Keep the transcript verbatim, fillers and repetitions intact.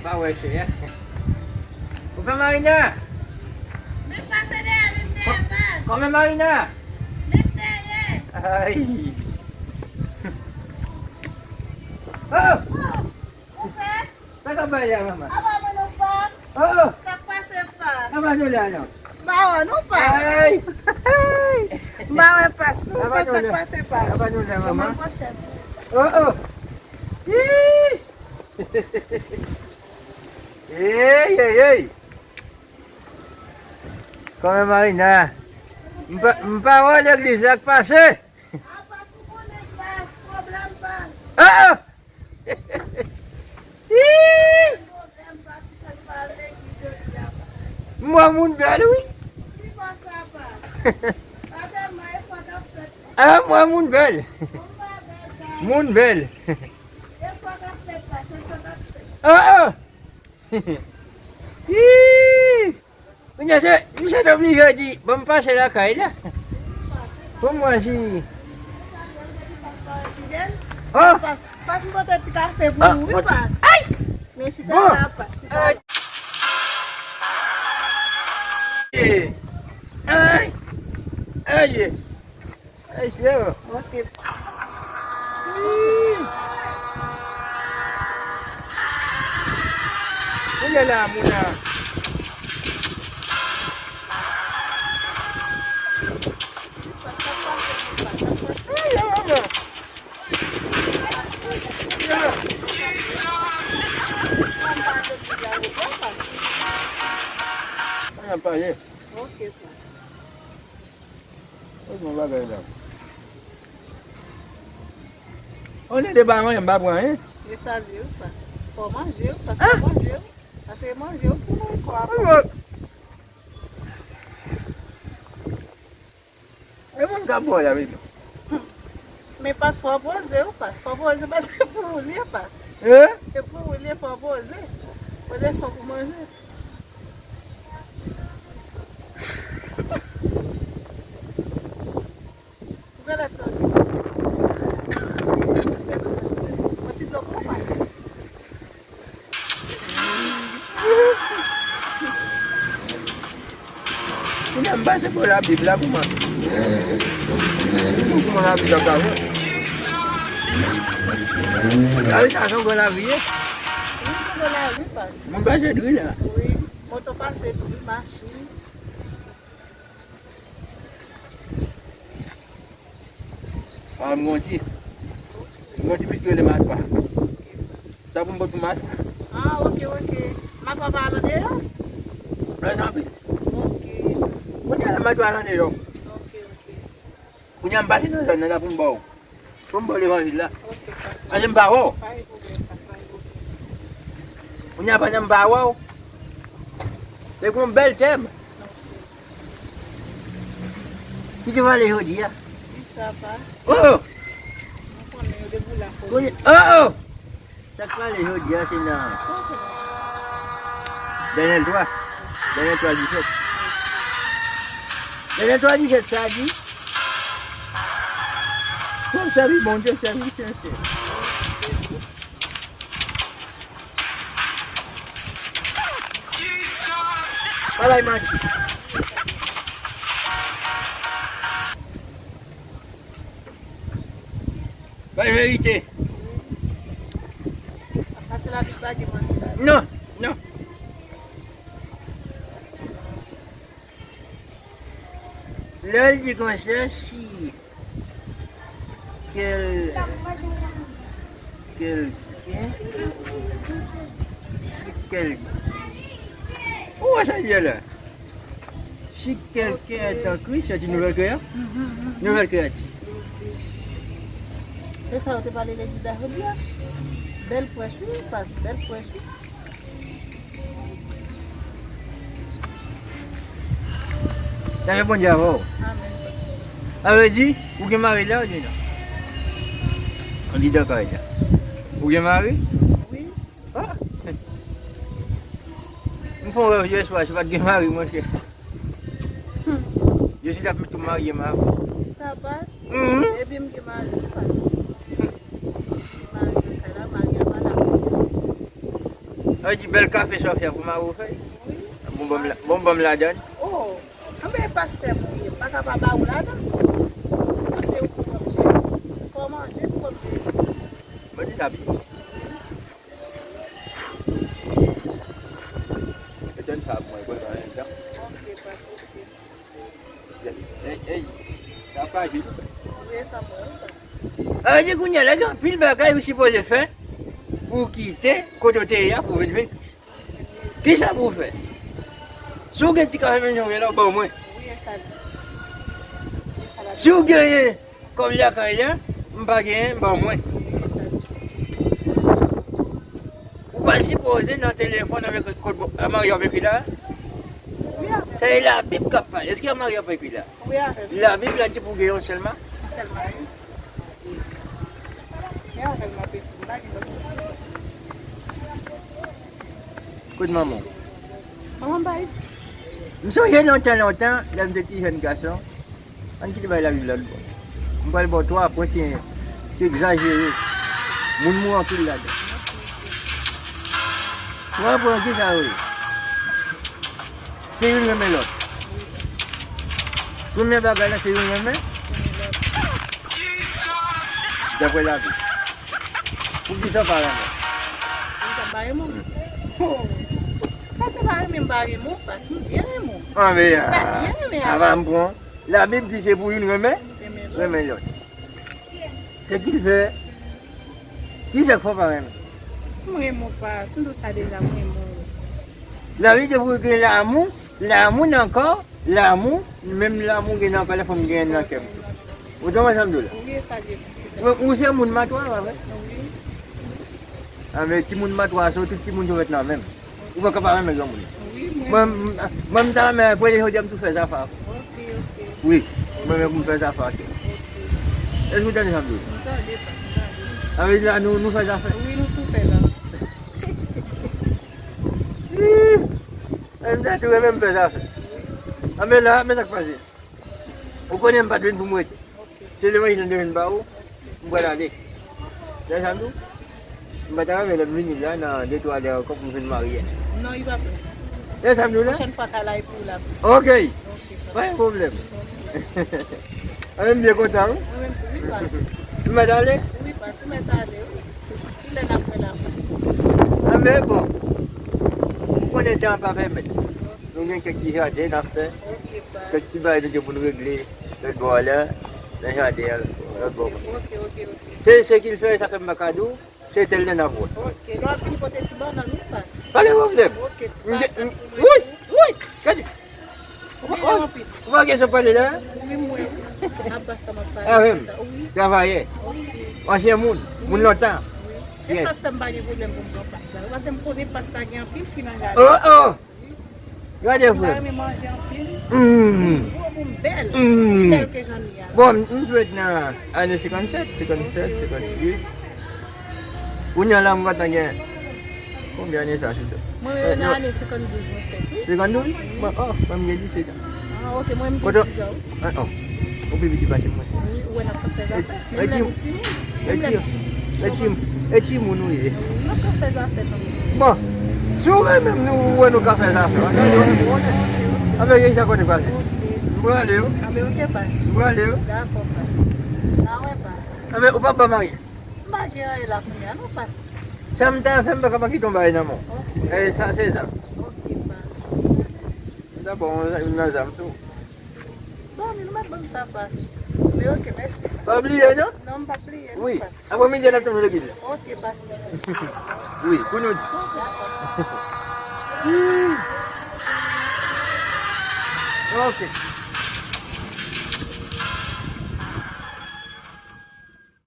Pa wè chè. Ou fè Marina? Men pase dèyè, men dèyè pas. Kòman Marina? Men dèyè. Ay. Oh! Oh! Ou fè? Sa k ap bay la, manman? Apa mwen nou pas? Oh, oh! Sa k pase pas? Apa nou la, non? Ba wè nou pas. Ay! Ba wè pas. Nou pas sa k pase pas. Apa nou la, manman? Kòman pwochèn? Oh, oh! Ih! Ey, ey, ey! Kòman Marina? M pa, m pa wè legliz la k pase. Ah, ah! Ih! M wè moun bèl, wi. Ah, m wè moun bèl. Moun bèl. Ah, ah. Ih! Kounye a se, misye te oblije di, "Ban m pase lakay la." Pou mwen si. Oh! Pas, pas m pote ti kafe pou ou, wi, pas. Ay! Men chita la, pas, chita la. Ay! Ay! Ay! Ay, se yo. Ok. Kounye a la, moun nan. Ay, yo, yo, yo. Yo. Mwen ap pale. Ok, pa. Wè yon bagay la. On est de ba mwen, m pa pran anyen. Men salye wi, pas. Fò manje wi, pas, fò manje wi. Paske manje wi pou mwen kò a. E moun k ap bò la, baby. Men pas fò poze wi, pas. Fò poze, paske pou ou li ye, pas. E pou ou li ye, fò poze. Poze son pou manje. Ou genlè tande. Yon ti dlo pou ou pase. Kounye a m pase bò Labib la pou mwen. Pou mwen Labib la ka wè. Lari sa se yon gran lari ye. Wi, se yon gran lari, pas. Moun pase dri la. Wi, moto pase dri, machin. Ah, m gon ti, m gon ti pitit rele Matwa. Sa pou m pot pou Matwa? Ah, ok, ok. Matwa pa al andeyò? Prezan pi. Ok. Kounye a la Matwa al andeyò. Ok, ok. Kounye a m pase nan zòn nan la pou m ba w. Pou m ba w levanjil la. Ok, pas. Pase m pa wè w. Pa gen pwoblèm, pas, pa gen pwoblèm. Kounye a pandan m pa wè w. Se yon bèl tèm. Ki te pale jodi a? Ki sa pas? Oh, oh! Mwen konnen yo depi la fò. Kounye, oh, oh! Sa k pale jodi a se nan Danyèl twa. Danyèl twa disèt. Danyèl twa disèt sa di, fò w sèvi Bondye, sèvi l sensè. Pa bay manti. Bay verite. Paske Labib pa gen manti ladan. Non, non. Lè l di konsa, si kèl-, kèlken, si kèl-, ou wè sa l di la? Si quelqu'un est en Christ, c'est une nouvelle créa-, nouvelle créature. Se sa yo te pale legliz la jodi a. Bèl prèch wi, pas, bèl prèch wi. Sa fè Bondye avè w. Amèn. Sa vle di, ou gen mari la, ou di non? Ou di dakò avèk sa. Ou gen mari? Wi. Ah! M fè yon rèv yè swa, se pa t gen mari, monchè. Yo se t ap met tou marye m avè w. Sa pas? Mhm. Epi m gen mari, pas. Gen mari nan kay la, mari a pa la. Sa di bèl kafe sa w fè pou mari w fè. Bon, ban m la, bon, ban m ladann. Oh, anben pastè mwen ye, m pa ka pa ba ou ladann. Se ou ki ban m Jezi. Fò w manje pou ban m Jezi. Mwen di sa byen. Etenn sa pou mwen, bon, nan yon tan. Ok, pastè, ok. Ey, ey, sa pa vin. Sa vle di kounye a la, gen anpil bagay ou sipoze fè pou w kite kote w te ye a pou w vin vin. Kisa pou w fè? Si w gen ti kafe menm jan w gen la, w ban mwen. Si w genyen kòb lakay la, m pa genyen, ban mwen. Ou pa sipoze nan telefòn avèk kot a marye w ap ekri la. Wi, avèk. Se Labib k ap pale. Èske a marye w ap ekri la? Wi, avèk. Labib la di pou gen yon sèl ma. Yon sèl mari. Wi, avèk m ap ekri. M pa gen lòt. Kote manman w? Manman m pa isit. M sonje lontan, lontan, lè m te ti jèn gason. Ann kite bay Labib la, bon. M pral ba w twa pwen ki, ki egzajere. Moun mouri anpil ladan. Twa pwen ki sa yo ye? Se youn renmen lòt. Premye bagay la, se youn renmen. Daprè Labib. Poukisa w pa renmen? Poukisa m pa renmen? Hmm. Oh. Sa se pa renmen m pa renmen w, paske m byen renmen w. Anben, m ta byen renmen a, a, m pran. Labib di se pou youn renmen, renmen lòt. Se ki fè, ki fè k fò pa renmen? M renmen w, pas, m di w sa deja, m renmen w. Labib di pou gen lanmou, lanmou nan kò, lanmou, menm lanmou gen nan kò la, fò m gen nan kè m tou. Ou konprann sa m di w la? Wi, sa di, se sa. Ou, ou se moun Matwa, pa vre? Wi. Anben, timoun Matwa sa yo, tout timoun yo ret nan menm. Ou pa ka pa renmen granmoun nan. Wi, mwen. Mwen, m, mwen, m ta renmen, premye jodi a, m tou fè zafè avè w. Ok, ok. Wi, mwen menm, m fè zafè avè w. Ok. Èske ou tande sa m di w? M tande, pas, m tande. Anben, la, nou, nou fè zafè. Wi, nou tou fè zafè. Ih! Anben, m ta tou renmen m fè zafè. Anben, la, men sa k pase. Ou konnen m pa t vin pou m rete. Se levanjil m te vin ba ou, m pral ale. Tande sa m di w? M pa ta renmen lè m vini la nan de twa lè ankò pou m vin marye. Non, li pa pran. Tande sa m di w la? Pwochèn fwa ka la e pou la. Ok. Ok, pa gen pwoblèm. Anben, m byen kontan, wi. Mwen menm tou, wi, pas. M mèt ale? Wi, pas, ou mèt ale, wi. Kilè n ap wè la, pas? Anben, bon. Ou konnen tan an pa pèmèt. Nou gen kèk ti jaden n ap fè. Ok, pas. Kèk ti bagay nou gen pou n regle lòt bò a la, nan jaden an, lòt bò. Ok, ok, ok. Se, se ki l fè, sa fè m pa ka di w, se tèl nan n ap wè. Ok, lè w ap vin pote ti bannann, wi, pas. Pa gen pwoblèm. Ok, ti patat pou mwen tou. Wi, wi, gade. Ou pa, ou, ou pa gen sa w pale la? Wi, mwen, wi. Abbas sa m ap pale. Ah, wi. Travayè. Ok. Ansyen moun, moun lontan. Wi. E sa k fè m pa gen pwoblèm pou m pran pas la. Ou pa se m konnen pas la gen anpil fi nan jaden. Oh, oh! Gade, frè. M pa renmen manje anpil. Mm. Gwo pou m bèl. Mm. Pi bèl ke jan m ye a. Bon, m, m fèt nan ane senkannsèt, senkannsèt, ok, ok, senkanndis. Kounye a la, m gentan gen. Konbyen ane sa, Chita? Mwen, eh, nan ane senkanndouz mwen fèt, wi. Senkanndouz? Wi. Mwen, oh, mwen, m gen disèt an. Ah, ok, mwen, m gen diz an, wi. Ah, oh. Ou pi piti pase mwen. Wi, ou wè n ap fè zafè. Menm lè nou timoun. Menm lè nou timoun. E timoun ou ye. Wi, n ap fè zafè kanmenm. Bon, si w renmen m, nou wè nou ka fè zafè. Anben, gen sa kote pase. Ok. M prale, wi. Anben, ok, pas. M prale, wi. Dakò, pas. N a wè, pas. Anben, ou p ap ban m anyen? M pa gen anyen la kounye a, non, pas. Sa m ta fè, m pa ka pa kite yon bagay nan men w. Ok. Eh, sa, se zam. Ok, pas. M ta ba w yon, yon nan zam tou. Bon, men nou mèt ban m sa, pas. Men ok, mèsi. Pa bliye, non? Non, m p ap bliye, non, pas. Wi. Aprè midi a, n ap tann legliz la. Ok, pas. Wi, pou nou di. Dakò. Ok.